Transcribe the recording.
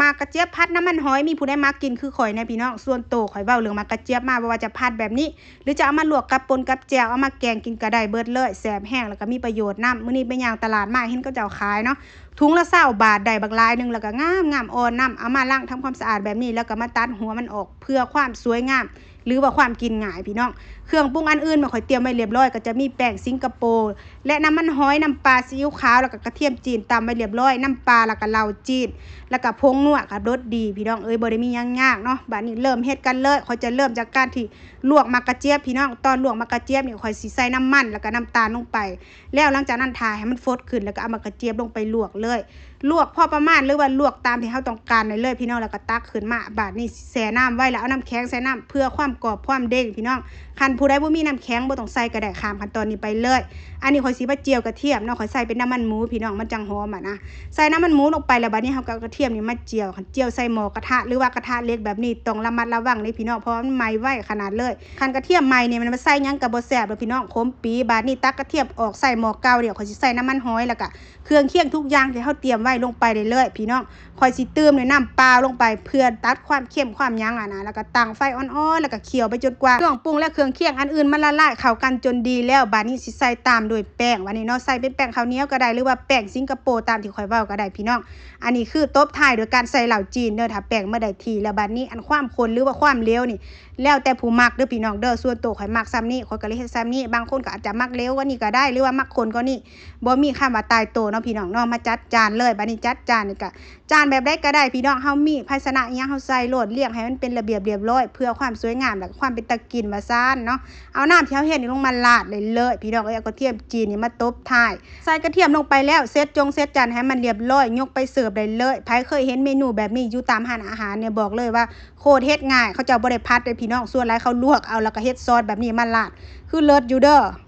ໝາກກະຈຽບຜັດນ້ຳມັນຫອຍ ມີຜູ້ໃດມັກກິນຄືຂ້ອຍແດ່ພີ່ນ້ອງ? ສ່ວນໂຕຂ້ອຍເວົ້າເລື່ອງໝາກກະຈຽບມາ ບໍ່ວ່າຈະຜັດແບບນີ້ ຫຼືຈະເອົາມາລວກກັບປົ່ນກັບແຈ່ວ ເອົາມາແກງກິນກໍໄດ້ເບິດເລີຍ ແຊບແຮງ ແລ້ວກໍມີປະໂຫຍດນຳ. ມື້ນີ້ໄປຍ່າງຕະຫຼາດມາ ເຫັນເຂົາເຈົ້າຂາຍເນາະ ຖົງລະຊາວບາດ ໄດ້ບັກຫຼາຍໜຶ່ງ ແລ້ວກໍງາມໆ ອ່ອນນຳ. ເອົາມາລ້າງທຳຄວາມສະອາດແບບນີ້ ແລ້ວກໍມາຕັດຫົວມັນອອກ ເພື່ອຄວາມສວຍງາມ ຫຼືວ່າຄວາມກິນງ່າຍພີ່ນ້ອງ. ເຄື່ອງປຸງອັນອື່ນແມ່ນຂ້ອຍຕຽມໄວ້ລຽບຮ້ອຍ ກໍຈະມີແປ້ງສິງກະໂປ ແລະ ນ້ຳມັນຫອຍ, ນ້ຳປາ, ຊີອິ້ວຂາວ ແລ້ວກໍກະທຽມຈີນ ຕຳໄວ້ລຽບຮ້ອຍ, ນ້ຳປາ ແລ້ວກໍເຫຼົ້າຈີນ ແລ້ວກໍຜົງນົວ ກໍລົດດີພີ່ນ້ອງເອີຍ ບໍ່ໄດ້ມີຫຍັງຍາກເນາະ. ບາດນີ້ເລີ່ມເຮັດກັນເລີຍ. ຂ້ອຍຈະເລີ່ມຈາກການທີ່ລວກໝາກກະຈຽບພີ່ນ້ອງ. ຕອນລວກໝາກກະຈຽບນີ້ ຂ້ອຍຊິໃສ່ນ້ຳມັນ ແລ້ວກໍນ້ຳຕານລົງໄປ ແລ້ວຫຼັງຈາກນັ້ນຖ້າໃຫ້ມັນຟົດຂຶ້ນ ແລ້ວກໍເອົາໝາກກະຈຽບລົງໄປລວກເລີຍ. ລວກພໍປະມານ ຫຼືວ່າລວກຕາມທີ່ເຮົາຕ້ອງການໄດ້ເລີຍພີ່ນ້ອງ. ແລ້ວກໍຕັກຂຶ້ນມາ ບາດນີ້ແຊ່ນ້ຳໄວ້ ແລ້ວເອົານ້ຳແຂງໃສ່ນ້ຳ ເພື່ອຄວາມກອບຄວາມເດ້ງພີ່ນ້ອງ. ຄັນຜູ້ໃດບໍ່ມີນ້ຳແຂງ ບໍ່ຕ້ອງໃສ່ກໍໄດ້ ຂ້າມຂັ້ນຕອນນີ້ໄປເລີຍ. ອັນນີ້ຂ້ອຍຊິມາຈຽວກະທຽມເນາະ ຂ້ອຍໃສ່ເປັນນ້ຳມັນໝູພີ່ນ້ອງ ມັນຈັ່ງຫອມອະນະ. ໃສ່ນ້ຳມັນໝູລົງໄປ ແລ້ວບາດນີ້ເຮົາກໍເອົາກະທຽມນີ້ມາຈຽວ. ຄັນຈຽວໃສ່ໝໍ້ກະທະ ຫຼືວ່າກະທະເຫຼັກແບບນີ້ ຕ້ອງລະມັດລະວັງເດ້ພີ່ນ້ອງ ເພາະວ່າມັນໄໝ້ໄວຂະໜາດເລີຍ. ຄັນກະທຽມໄໝ້ນີ້ ມັນໃສ່ຫຍັງກໍບໍ່ແຊບດອກພີ່ນ້ອງ ຂົມປີ. ບາດນີ້ຕັກກະທຽມອອກໃສ່ໝໍ້ເກົ່າ ດຽວຂ້ອຍຊິໃສ່ນ້ຳມັນຫອຍ ແລ້ວກະເຄື່ອງຄຽງທຸກຢ່າງທີ່ເຮົາຕຽມໄວ້ລົງໄປໄດ້ເລີຍພີ່ນ້ອງ. ຂ້ອຍຊິຕື່ມດ້ວຍນ້ຳເປົ່າລົງໄປ ເພື່ອຕັດຄວາມເຄັມຄວາມຫຍັງອະນະ. ແລ້ວກໍຕັ້ງໄຟອ່ອນໆ ແລ້ວກໍຂ້ຽວໄປຈົນກວ່າເຄື່ອງປຸງ ແລະ ເຄື່ອງຄຽງອັນອື່ນມັນລະລາຍເຂົ້າກັນຈົນດີແລ້ວ. ບາດນີ້ຊິໃສ່ຕາມດ້ວຍແປ້ງ ບາດນີ້ເນາະ ໃສ່ເປັນແປ້ງເຂົ້າໜຽວກໍໄດ້ ຫຼືວ່າແປ້ງສິງກະໂປ ຕາມທີ່ຂ້ອຍເວົ້າກໍໄດ້ພີ່ນ້ອງ. ອັນນີ້ຄືຕົບທ້າຍໂດຍການໃສ່ເຫຼົ້າຈີນເດີ ຖ້າແປ້ງບໍ່ໄດ້ທີ່. ແລ້ວບາດນີ້ອັນຄວາມຂຸ້ນ ຫຼືວ່າຄວາມເຫຼວນີ້ ແລ້ວແຕ່ຜູ້ມັກເດີພີ່ນ້ອງເດີ. ສ່ວນໂຕຂ້ອຍມັກສ່ຳນີ້ ຂ້ອຍກໍເລີຍເຮັດສ່ຳນີ້. ບາງຄົນກໍອາດຈະມັກເຫຼວກວ່ານີ້ກໍໄດ້ ຫຼືວ່າມັກຂຸ້ນກວ່ານີ້ ບໍ່ມີຄຳວ່າຕາຍໂຕເນາະພີ່ນ້ອງເນາະ. ມາຈັດຈານເລີຍ. ບາດນີ້ຈັດຈານນີ້ກະ ຈານແບບໃດກໍໄດ້ພີ່ນ້ອງ ເຮົາມີພາຊະນະອີ່ຫຍັງເຮົາໃສ່ໂລດ ລຽງໃຫ້ມັນເປັນລະບຽບລຽບຮ້ອຍ ເພື່ອຄວາມສວຍງາມ ແລະ ຄວາມເປັນຕາກິນວ່າຊັ້ນເນາະ. ເອົານ້ຳທີ່ເຮົາເຮັດນີ້ລົງມາລາດໄດ້ເລີຍພີ່ນ້ອງເອີຍ. ເອົາກະທຽມຈີນນີ້ມາຕົບທ້າຍ ໃສ່ກະທຽມລົງໄປແລ້ວ ເສັດຈົງເສັດຈານໃຫ້ມັນລຽບຮ້ອຍ ຍົກໄປເສີບໄດ້ເລີຍ. ໃຜເຄີຍເຫັນເມນູແບບນີ້ຢູ່ຕາມຮ້ານອາຫານນີ້ ບອກເລີຍວ່າໂຄດເຮັດງ່າຍ ເຂົາເຈົ້າບໍ່ໄດ້ຜັດເດ້ພີ່ນ້ອງ ສ່ວນຫຼາຍເຂົາລວກເອົາ ແລ້ວກໍເຮັດຊອດແບບນີ້ມາລາດ ຄືເລີດຢູ່ເດີ.